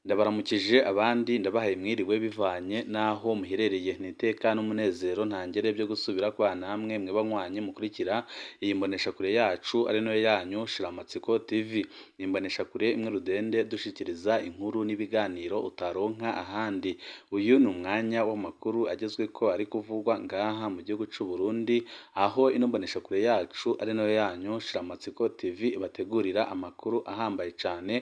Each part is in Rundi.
Ndabaramukije abandi ndabahaye mwiriwe bivanye n'aho muherereye, ni iteka n'umunezero ntangere byo gusubira kwa namwe mwe banywanyi mukurikira iyi mboneshakure yacu ari nayo yanyu Shiramatsiko TV. Ni imboneshakure imwe rudende dushikiriza inkuru n'ibiganiro utaronka ahandi. Uyu ni umwanya w'amakuru agezweko ari kuvugwa ngaha mu gihugu c'u Burundi, aho ino mboneshakure yacu ari nayo yanyu Shiramatsiko TV ibategurira amakuru ahambaye cane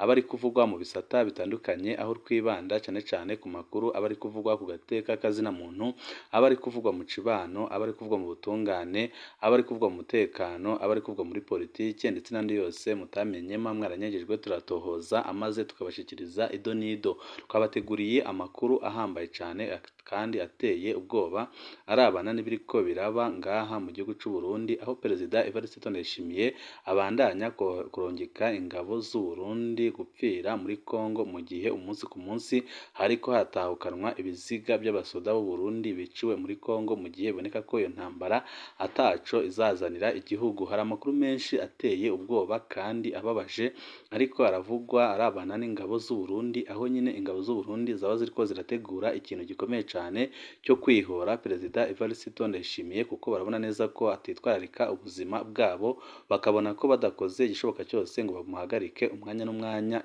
aba ari kuvugwa mu bisata bitandukanye, aho twibanda cane cane ku makuru aba ari kuvugwa ku gateka kazina muntu, aba ari kuvugwa mu cibano, aba ari kuvugwa mu butungane, aba ari kuvugwa mu mutekano, aba ari kuvugwa muri politike ndetse n'andi yose mutamenye mba mwaranyagejwe turatohoza amaze tukabashikiriza ido n'ido. Twabateguriye amakuru ahambaye cane kandi ateye ubwoba arabana n'ibiriko biraba ngaha mu gihugu c'u Burundi, aho Perezida Evariste Ndayishimiye abandanya kurungika ingabo z'u Burundi gupfira muri Congo, mu gihe umunsi ku munsi hariko hatahukanwa ibiziga by'abasoda b'u Burundi biciwe muri Congo, mu gihe biboneka ko iyo ntambara ataco izazanira igihugu. Hari amakuru menshi ateye ubwoba kandi ababaje ariko aravugwa arabana n'ingabo z'u Burundi, aho nyine ingabo z'u Burundi zaba ziriko zirategura ikintu gikomeye cane cyo kwihora Perezida Evariste Ndayishimiye, kuko barabona neza ko atitwararika ubuzima bwabo, bakabona ko badakoze igishoboka cyose ngo bamuhagarike umwanya n'umwanya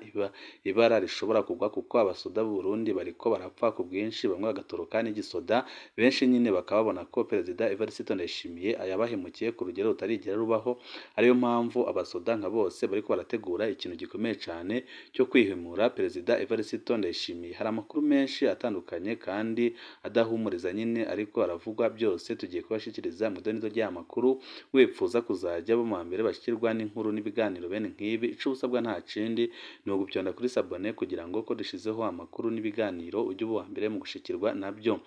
ibara rishobora kugwa, kuko abasoda b'u Burundi bariko barapfa ku bwinshi, bamwe bagatoroka n'igisoda, benshi nyine bakababona ko Perezida Evariste Ndayishimiye yabahemukiye ku rugero rutarigera rubaho. Ariyo mpamvu abasoda nka bose bariko barategura ikintu gikomeye cane cyo kwihimura Perezida Evariste Ndayishimiye. Hari amakuru menshi atandukanye kandi adahumuriza nyine ariko aravugwa, byose tugiye kubashikiriza mu idonido ry'aya makuru. Wipfuza kuzajya bo mu mbere bashikirwa n'inkuru n'ibiganiro bene nk'ibi, ico usabwa nta kindi ni ugupyonda kuri sabone kugira ngo ko dushizeho amakuru n'ibiganiro ujye uba uwa mbere mu gushikirwa nabyo.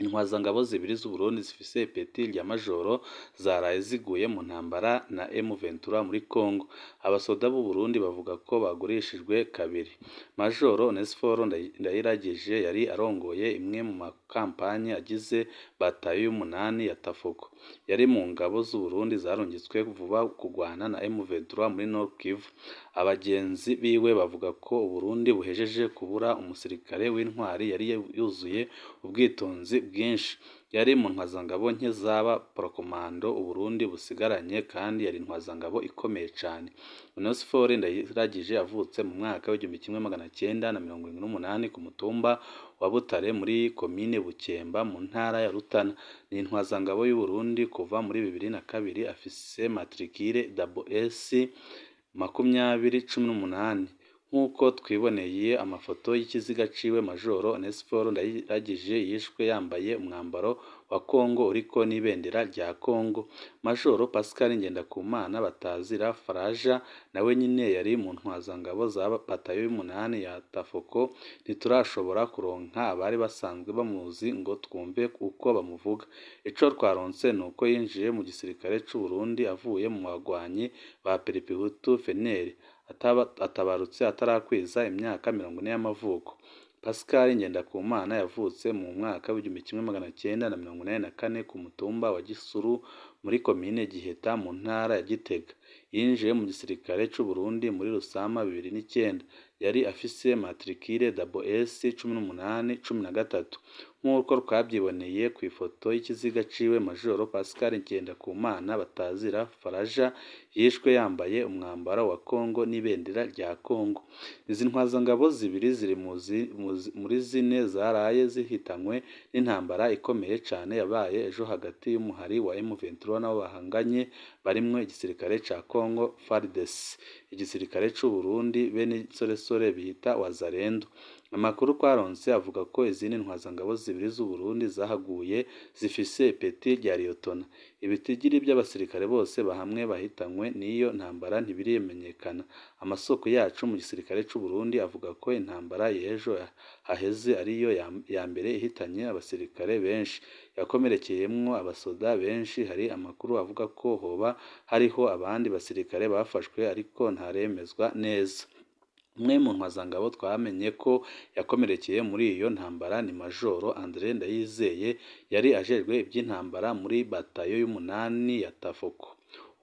Intwazangabo zibiri z'u Burundi zifise ipeti rya majoro zaraye ziguye mu ntambara na M23 muri Congo. Abasoda b'u Burundi bavuga ko bagurishijwe kabiri. Majoro Onesphore Ndayiragije yari arongoye imwe mu makampanye agize batayo y'umunani ya Tafuko. Yari mu ngabo z'u Burundi zarungitswe vuba kugwana na M23 muri Nord Kivu. Abagenzi biwe bavuga ko u Burundi buhejeje kubura umusirikare w'intwari yari yuzuye ubwitonzi bwinshi. Yari mu ntwazangabo nke z'aba porokomando u Burundi busigaranye kandi yari intwazangabo ikomeye cane. Onesphore Ndayiragije yavutse mu mwaka w'1978 ku mutumba wa Butare muri komine Bukemba mu ntara ya Rutana. Ni intwazangabo y'u Burundi kuva muri 2002, afise matricule SS 2018. Nk'uko twiboneye amafoto y'ikiziga ciwe, Majoro Onesphore Ndayiragije yishwe yambaye umwambaro wa Congo uriko n'ibendera rya Congo. Majoro Pascal Ngendakumana batazira Faraja nawe nyine yari mu ntwazangabo za batayo y'umunani ya Tafoko. Ntiturashobora kuronka abari basanzwe bamuzi ngo twumve uko bamuvuga. Ico twaronse nuko yinjiye mu gisirikare c'u Burundi avuye mu bagwanyi ba Pelipihutu FNL, atabarutse atarakwiza imyaka 40 y'amavuko. Pascal Ngendakumana yavutse mu mwaka w'1984 ku mutumba wa Gisuru muri komine Giheta mu ntara ya Gitega. Yinjiye mu gisirikare c'u Burundi muri Rusama 2009. Yari afise matricule SS 1813. Nk'uko twavyiboneye kw'ifoto y'ikiziga ciwe, Majoro Pascal Ngendakumana batazira Faraja yishwe yambaye umwambaro wa Congo n'ibendera rya Congo. Izi ntwazangabo zibiri ziri muri zine zaraye zihitanywe n'intambara ikomeye cane yabaye ejo hagati y'umuhari wa M23 n'abo bahanganye barimwo igisirikare ca Congo FARDC, igisirikare c'u Burundi be n'insoresore bita Wazalendo. Amakuru twaronse avuga ko izindi ntwazangabo zibiri z'u Burundi zahaguye zifise ipeti rya liyotona. Ibitigiri by'abasirikare bose bahamwe bahitanywe n'iyo ntambara ntibiramenyekana. Amasoko yacu mu gisirikare c'u Burundi avuga ko intambara y'ejo haheze ariyo ya mbere ihitanye abasirikare benshi, yakomerekeyemwo abasoda benshi. Hari amakuru avuga ko hoba hariho abandi basirikare bafashwe ariko ntaremezwa neza. Umwe mu ntwazangabo twamenye ko yakomerekeye muri iyo ntambara ni Majoro André Ndayizeye, yari ajejwe ivy'intambara muri batayo y'umunani ya Tafoko,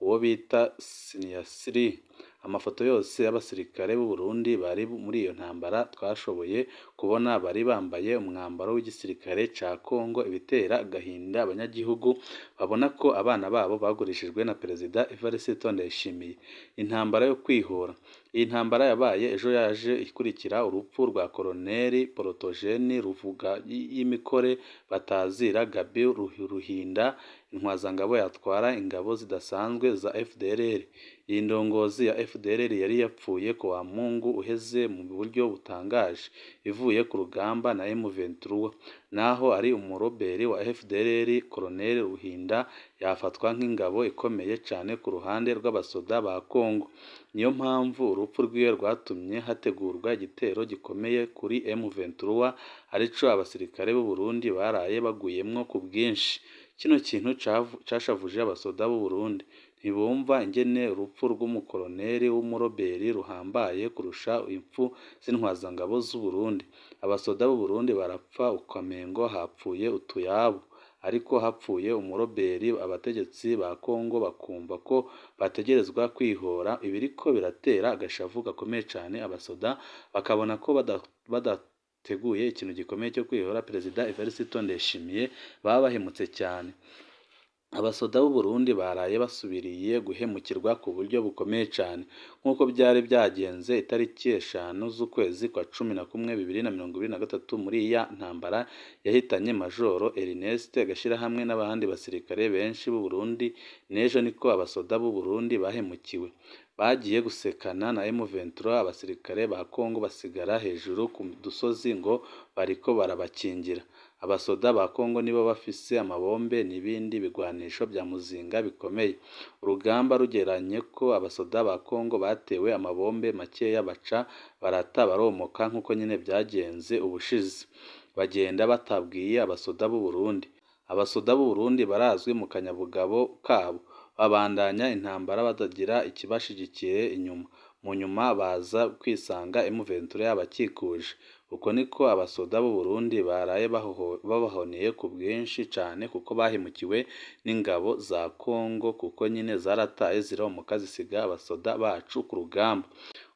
uwo bita Siniasiri. Amafoto yose y'abasirikare b'u Burundi bari muri iyo ntambara twashoboye kubona bari bambaye umwambaro w'igisirikare ca Congo, ibitera agahinda abanyagihugu babona ko abana babo bagurishijwe na Perezida Evariste Ndayishimiye. Intambara yo kwihora. Iyi ntambara yabaye ejo yaje ikurikira urupfu rwa Koloneli Porotogeni Ruvuga y'Imikore batazira Gabi Ruhinda, intwazangabo yatwara ingabo zidasanzwe za FDLR. Iyi ndongozi ya FDLR yari yapfuye ku wa Mungu uheze mu buryo butangaje, ivuye ku rugamba na M23. Naho ari umuroberi wa FDLR, Koloneli Ruhinda yafatwa nk'ingabo ikomeye cane ku ruhande rw'abasoda ba Congo. Niyo mpamvu urupfu rwiwe rwatumye hategurwa igitero gikomeye kuri M23, arico abasirikare b'u Burundi baraye baguyemwo ku bwinshi. Kino kintu cashavuje abasoda b'u Burundi, ntibumva ingene urupfu rw'umukoloneli w'umuroberi ruhambaye kurusha impfu z'intwazangabo z'u Burundi. Abasoda b'u Burundi barapfa ukamengo hapfuye utuyabo, ariko hapfuye umuroberi abategetsi ba Congo bakumva ko bategerezwa kwihora. Ibiriko biratera agashavu gakomeye cane abasoda, bakabona ko badateguye ikintu gikomeye cyo kwihora Perezida Evariste Ndayishimiye, baba bahemutse cyane. Abasoda b'u Burundi baraye basubiriye guhemukirwa ku buryo bukomeye cane, nk'uko byari byagenze itariki 5 z'ukwezi kwa 11 2023 muri ya ntambara yahitanye Majoro Ernest Gashirahamwe n'abandi basirikare benshi b'u Burundi. N'ejo niko abasoda b'u Burundi bahemukiwe, bagiye gusekana na M23, abasirikare ba Congo basigara hejuru ku dusozi ngo bariko barabakingira. Abasoda ba Congo nibo bafise amabombe n'ibindi bigwanisho vya muzinga bikomeye. Urugamba rugeranye ko abasoda ba Congo batewe amabombe makeya baca barata baromoka nk'uko nyene vyagenze ubushize, bagenda batabwiye abasoda b'u Burundi. Abasoda b'u Burundi barazwi mu kanyabugabo kabo, babandanya intambara batagira ikibashigikiye inyuma. Mu nyuma baza kwisanga M23 yabakikuje. Uko niko abasoda b'u Burundi baraye babahoneye ku bwinshi cane, kuko bahemukiwe n'ingabo za Congo, kuko nyine zarataye ziromoka zisiga abasoda bacu ku rugamba.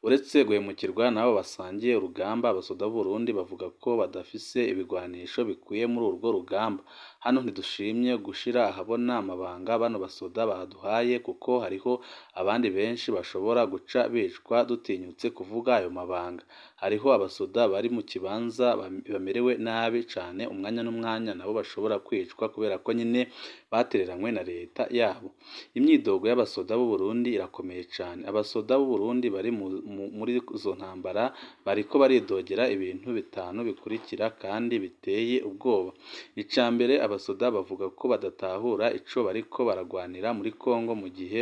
Uretse guhemukirwa n'abo basangiye urugamba, abasoda b'u Burundi bavuga ko badafise ibigwanisho bikwiye muri urwo rugamba. Hano ntidushimye gushira ahabona amabanga bano basoda baduhaye, kuko hariho abandi benshi bashobora guca bicwa dutinyutse kuvuga ayo mabanga. Hariho abasoda bari mu kibanza bamerewe nabi cane, umwanya n'umwanya nabo bashobora kwicwa kubera ko nyine batereranywe na leta yabo. Imyidogo y'abasoda b'u Burundi irakomeye cane. Abasoda b'u Burundi bari muri izo ntambara bariko baridogera ibintu bitanu bikurikira kandi biteye ubwoba. Ica mbere, abasoda bavuga ko badatahura ico bariko baragwanira muri Congo mu gihe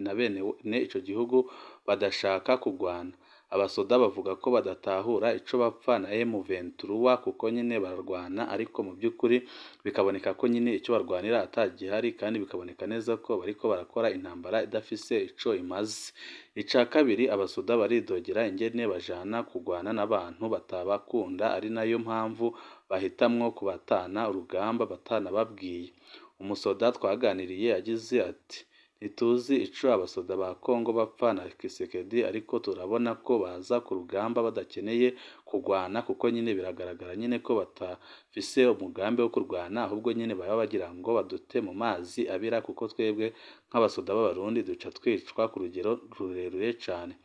na bene ico gihugu badashaka kugwana. Abasoda bavuga ko badatahura ico bapfa na M23, kuko nyine bararwana ariko mu by'ukuri bikaboneka ko nyine ico barwanira atagihari, kandi bikaboneka neza ko bariko barakora intambara idafise ico imaze. Ica kabiri, abasoda baridogera ingene bajana kugwana n'abantu batabakunda, ari nayo mpamvu bahitamwo kubatana urugamba batanababwiye. Umusoda twaganiriye yagize ati: "Ntituzi ico abasoda ba Congo bapfa na Tshisekedi, ariko turabona ko baza ku rugamba badakeneye kugwana, kuko nyine biragaragara nyine ko batafise umugambi wo kurwana, ahubwo nyine baba bagira ngo badute mu mazi abira, kuko twebwe nk'abasoda b'Abarundi duca twicwa ku rugero rurerure cane.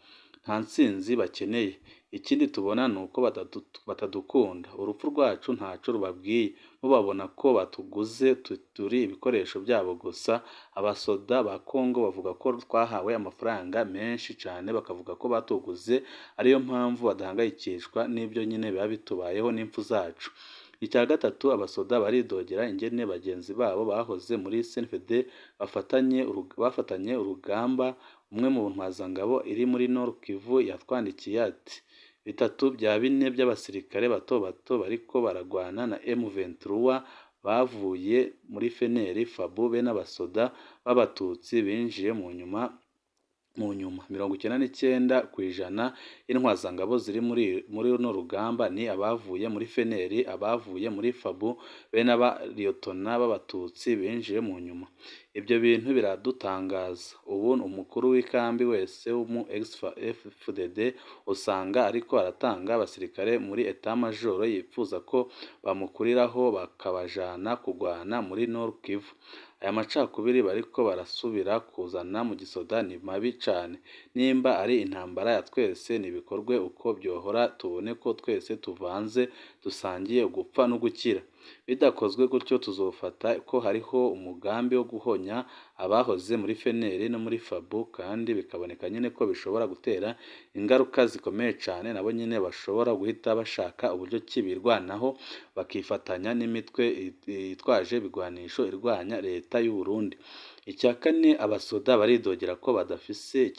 Nta ntsinzi bakeneye. Ikindi tubona ni uko batadukunda. Urupfu rwacu ntaco rubabwiye, bo babona ko batuguze turi ibikoresho byabo gusa." Abasoda ba Congo bavuga ko twahawe amafaranga menshi cane, bakavuga ko batuguze, ariyo mpamvu badahangayikishwa n'ibyo nyine biba bitubayeho n'impfu zacu. Icya gatatu, abasoda baridogera ingene bagenzi babo bahoze muri CNDD bafatanye urugamba. Umwe mu ntwazangabo iri muri Nord Kivu yatwandikiye ati: "Bitatu bya bine by'abasirikare bato bato bariko baragwana na M23 bavuye muri FNL, FABU be n'abasoda b'abatutsi binjiye mu nyuma Mu nyuma 99% y'intwazangabo ziri muri runo rugamba ni abavuye muri FNL, abavuye muri FABU, be n'abaliyotona b'abatutsi binjiye mu nyuma. Ibyo bintu biradutangaza. Ubu umukuru w'ikambi wese w'umu ex-FDD usanga ariko aratanga abasirikare muri état major yipfuza ko bamukuriraho bakabajana kugwana muri Nord Kivu. Aya macakubiri bariko barasubira kuzana mu gisoda ni mabi cane. Nimba ari intambara ya twese nibikorwe uko byohora, tubone ko twese tuvanze dusangiye gupfa no gukira. Bidakozwe gutyo tuzofata ko hariho umugambi wo guhonya abahoze muri FNL no muri FABU, kandi bikaboneka nyine ko bishobora gutera ingaruka zikomeye cane. Nabo nyine bashobora guhita bashaka uburyo ki birwanaho bakifatanya n'imitwe yitwaje ibigwanisho irwanya leta y'u Burundi. Icya kane, abasoda baridogera ko badafise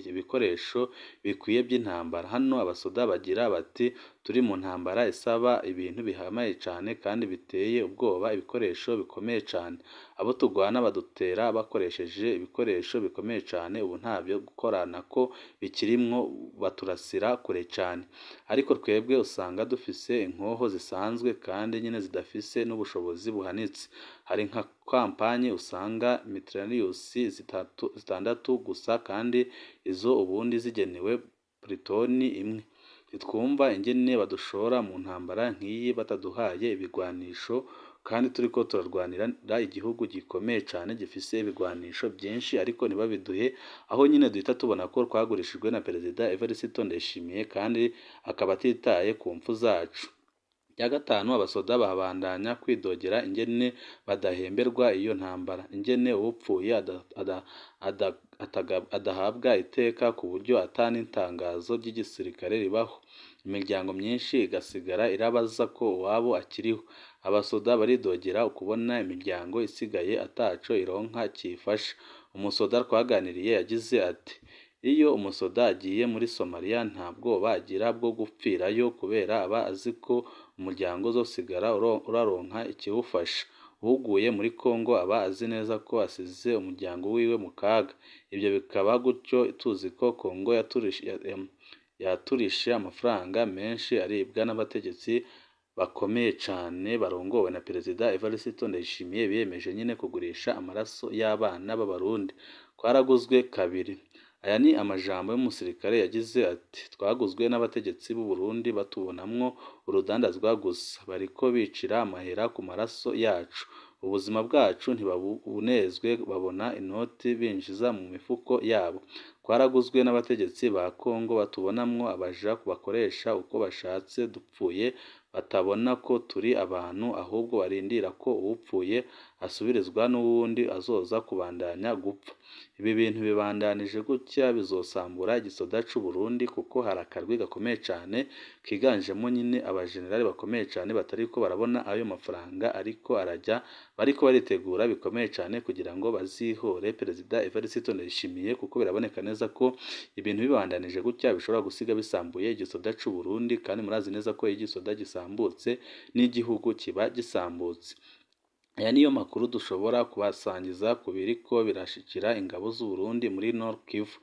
ibikoresho bikwiye by'intambara. Hano abasoda bagira bati turi mu ntambara isaba ibintu bihamaye cane kandi biteye ubwoba, ibikoresho bikomeye cane. Abo tugwana badutera bakoresheje ibikoresho bikomeye cane, ubu ntavyo gukoranako bikirimwo, baturasira kure cane. Ariko twebwe usanga dufise inkoho zisanzwe kandi nyine zidafise n'ubushobozi buhanitse. Hari nka kampanye usanga mitrailleuse zitandatu gusa, kandi izo ubundi zigenewe plutoni imwe. Ntitwumva ingene badushora mu ntambara nk'iyi bataduhaye ibigwanisho, kandi turiko turarwanira igihugu gikomeye cane gifise ibigwanisho byinshi, ariko ntibabiduhe. Aho nyine duhita tubona ko twagurishijwe na Perezida Evariste Ndayishimiye, kandi akaba atitaye ku mpfu zacu. Icya gatanu, abasoda babandanya kwidogera ingene badahemberwa iyo ntambara, ingene uwupfuye adahabwa iteka ku buryo ata n'itangazo ry'igisirikare ribaho, imiryango myinshi igasigara irabaza ko uwabo akiriho. Abasoda baridogera ukubona imiryango isigaye ataco ironka kiyifasha. Umusoda twaganiriye yagize ati iyo umusoda agiye muri Somalia nta bwoba agira bwo gupfirayo, kubera aba azi ko umuryango uzosigara uraronka ikiwufasha. Uguye muri Congo aba azi neza ko asize umuryango wiwe mu kaga. Ibyo bikaba gutyo tuzi ko Congo yaturishe amafaranga menshi aribwa n'abategetsi bakomeye cane barongowe na Perezida Evariste Ndayishimiye, biyemeje nyine kugurisha amaraso y'abana b'Abarundi. Twaraguzwe kabiri. Aya ni amajambo y'umusirikare yagize ati twaguzwe n'abategetsi b'u Burundi batubonamwo urudandazwa gusa, bariko bicira amahera ku maraso yacu, ubuzima bwacu ntibabunezwe, babona inoti binjiza mu mifuko yabo. Twaraguzwe n'abategetsi ba Congo batubonamwo abaja bakoresha uko bashatse, dupfuye batabona ko turi abantu, ahubwo barindira ko uwupfuye asubirizwa n'uwundi azoza kubandanya gupfa. Ibi bintu bibandanije gutya bizosambura igisoda c'u Burundi, kuko hari akarwi gakomeye cane kiganjemo nyine abajenerali bakomeye cane batariko barabona ayo mafaranga ariko arajya, bariko baritegura bikomeye cane kugira ngo bazihore Perezida Evariste Ndayishimiye, kuko biraboneka neza ko ibintu bibandanije gutya bishobora gusiga bisambuye igisoda c'u Burundi, kandi murazi neza ko iyo igisoda gisambutse n'igihugu kiba gisambutse. Aya niyo makuru dushobora kubasangiza ku biriko birashikira ingabo z'u Burundi muri Nord Kivu.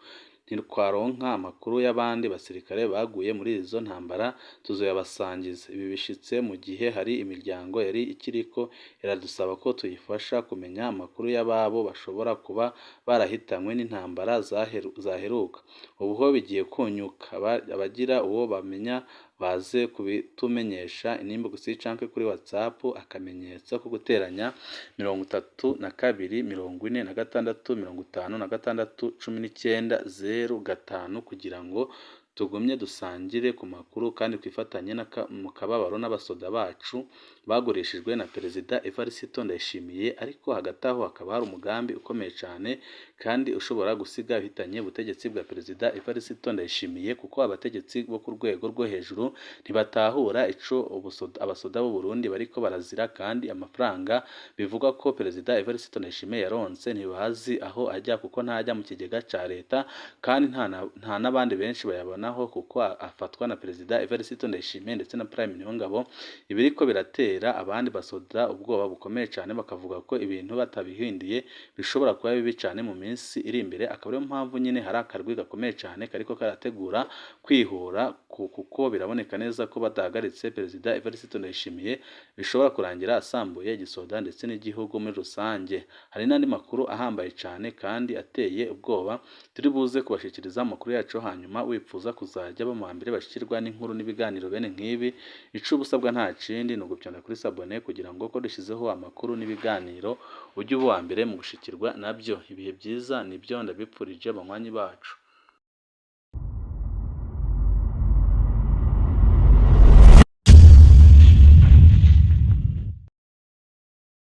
Ntitwaronka amakuru y'abandi basirikare baguye muri izo ntambara tuzoyabasangiza. Ibi bishitse mu gihe hari imiryango yari ikiriko iradusaba ko tuyifasha kumenya amakuru y'ababo bashobora kuba barahitanywe n'intambara zaheruka. Ubu ho bigiye kunyuka, abagira uwo bamenya baze kubitumenyesha inbox canke kuri WhatsApp, akamenyetso ko guteranya 32 46 56 19 0 5, kugira ngo tugumye dusangire ku makuru kandi twifatanye mu kababaro n'abasoda bacu bagurishijwe na Perezida Evariste Ndayishimiye. Ariko hagati aho hakaba hari umugambi ukomeye cyane kandi ushobora gusiga uhitanye ubutegetsi bwa Perezida Evariste Ndayishimiye, kuko abategetsi bo ku rwego rwo hejuru ntibatahura ico abasoda b'u Burundi bariko barazira, kandi amafaranga bivugwa ko Perezida Evariste Ndayishimiye yaronse ntibazi aho ajya, kuko ntajya mu kigega ca leta, kandi nta n'abandi benshi bayabona. kwirwanaho kuko afatwa na Perezida Evariste Ndayishimiye ndetse na Prime Niyongabo. Ibiriko biratera abandi basoda ubwoba bukomeye cyane, bakavuga ko ibintu batabihinduye bishobora kuba bibi cyane mu minsi iri imbere. Akaba ariyo mpamvu nyine hari akarwi gakomeye cyane kariko karategura kwihora, kuko biraboneka neza ko badahagaritse Perezida Evariste Ndayishimiye bishobora kurangira asambuye igisoda ndetse n'igihugu muri rusange. Hari n'andi makuru ahambaye cyane kandi ateye ubwoba turi buze kubashikiriza amakuru yacu, hanyuma wifuza kuzajya ba mu mbere bashikirwa n'inkuru n'ibiganiro bene nk'ibi, ico uba usabwa nta kindi ni ugupyonda kuri sabone kugira ngo ko dushyizeho amakuru n'ibiganiro ujye uba uwa mbere mu gushikirwa nabyo. Ibihe byiza nibyo ndabipfurije banywanyi bacu.